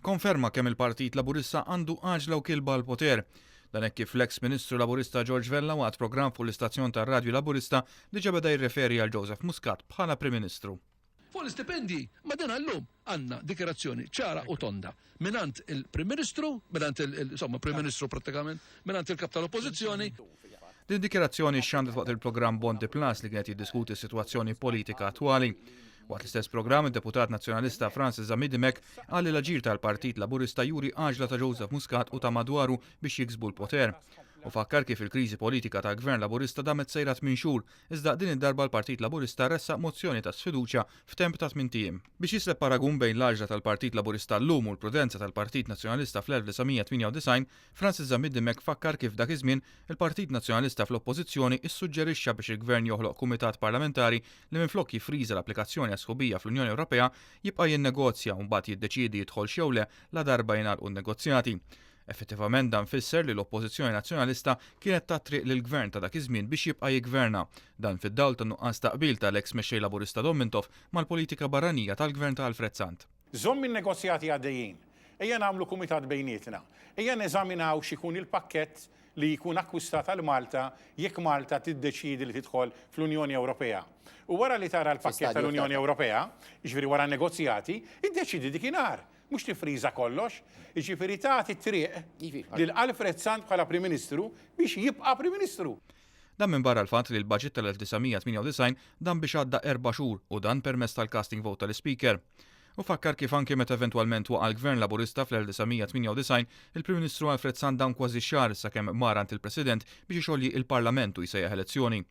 Konferma kemm il-Partit Laburista għandu għaġla u kilba għall-poter. Dan hekk kif l-eks Ministru Laburista George Vella waqt programm fuq l-istazzjon tar-radju Laburista diġà beda jirreferi għal Joseph Muscat bħala Prim Ministru. Fuq l-istipendji, ma din għal-lum għandna dikjarazzjoni ċara u tonda mingħand il-Prim Ministru, mingħand insomma Prim Ministru prattikament, mingħand il-Kap tal-Oppożizzjoni. Din id-dikjarazzjoni xxandret waqt il-programm Bondi Plus li kien qed jiddiskuti s-sitwazzjoni politika attwali. Waqt l-istess programm, id-deputat Nazzjonalista Francis Zammit Dimech qal li l-aġir tal-Partit Laburista juri għaġla ta' Joseph Muscat u ta' madwaru biex jiksbu l-poter. Hu fakkar kif il-kriżi politika tal-Gvern Laburista damet sejra tminn xhur, iżda din id-darba l-Partit Laburista ressaq mozzjoni ta' sfiduċja f'temp ta' tmint ijiem. Biex jisleb paragun bejn l-għaġla tal-Partit Laburista llum u l-prudenza tal-Partit Nazzjonalista fl-1998, Francis Zammit Dimech fakkar kif dak iż-żmien, il-Partit Nazzjonalista fl-Oppożizzjoni issuġġerixxa biex il-Gvern joħloq kumitat parlamentari li minflok jiffriża l-applikazzjoni għas-sħubija fl-Unjoni Ewropea, jibqa' jinnegozja u mbagħad jiddeċiedi jidħolx jew le ladarba jingħalqu n-negozjati. Effettivament dan fisser li l-Oppożizzjoni Nazzjonalista kienet tat triq lill-Gvern ta' dak iż-żmien biex jibqa' jiggverna. Dan fid-dawl tan-nuqqas ta' qbil tal-eks Mexxej Laburista Dom Mintoff mal-politika barranija tal-Gvern ta' Alfred Sant. Żomm in-negozjati għaddejjin. Ejja nagħmlu kumitat bejnietna. Ejja neżaminaw x'ikun il-pakkett li jkun akkwistat għal Malta jekk Malta tiddeċiedi li tidħol fl-Unjoni Ewropea. U wara li tara l-pakkett tal-Unjoni Ewropea, jiġifieri wara n-negozjati, iddeċiedi dikinhar, mhux tiffriża kollox. Jiġifieri tagħti t-triq lil Alfred Sant bħala Prim Ministru biex jibqa' Prim Ministru. Dan minbarra l-fatt li l-baġit tal-1998 dam biex għadda erba' xhur u dan permezz tal-casting vote tal-Ispeaker. Hu fakkar kif anki meta eventwalment waqa' l-Gvern Laburista fl-1998, il-Prim Ministru Alfred Sant dam kważi xahar sakemm mar għand il-President biex ixolji il-Parlament u jsejjaħ elezzjoni.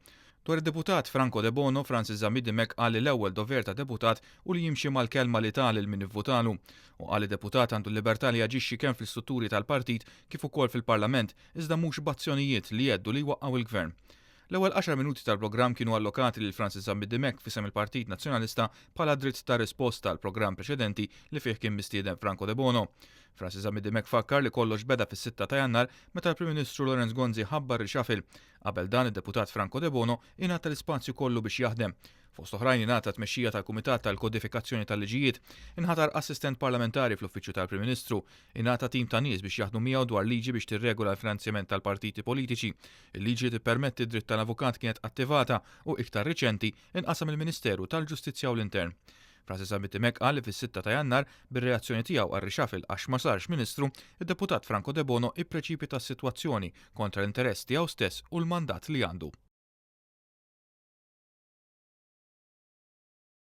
Dwar id-Deputat Franco Debono, Francis Zammit Dimech qal li l-ewwel dover ta' deputat hu li jimxi mal-kelma li ta lil min ivvutalu. Hu qal li deputat għandu l-libertà li jaġixxi kemm fl-istrutturi tal-partit kif ukoll fil-Parlament iżda mhux b'azzjonijiet li jheddu li jwaqqgħu l-Gvern. L-ewwel għaxar minuti tal-programm kienu allokati lil Francis Zammit Dimech f'isem il-Partit Nazzjonalista bħala dritt ta' risposta għall-programm preċedenti li fih kien mistieden Franco Debono. Francis Zammit Dimech fakkar li kollox beda fis-sitta ta' Jannar meta l-Prim Ministru Lawrence Gonzi ħabbar reshuffle. Qabel dan id-Deputat Franco Debono ingħata l-ispazju kollu biex jaħdem. Fost oħrajn ingħata t-tmexxija tal-Kumitat tal-Kodifikazzjoni tal-Liġijiet, inħatar assistent parlamentari fl-Uffiċċju tal-Prim Ministru, ingħata tim ta' nies biex jaħdmu miegħu dwar liġi biex tirregola l-finanzjament tal-partiti politiċi, il-liġi li tippermetti d-dritt tal-avukat kienet attivata u iktar riċenti inqasam il-Ministeru tal-Ġustizzja u l-Intern. Francis Zammit Dimech qal li fis-sitta ta' Jannar, bir-reazzjoni tiegħu għar-reshuffle għax ma sarx Ministru, id-Deputat Franco Debono ippreċipita s-sitwazzjoni kontra l-interess tiegħu stess u l-mandat li għandu.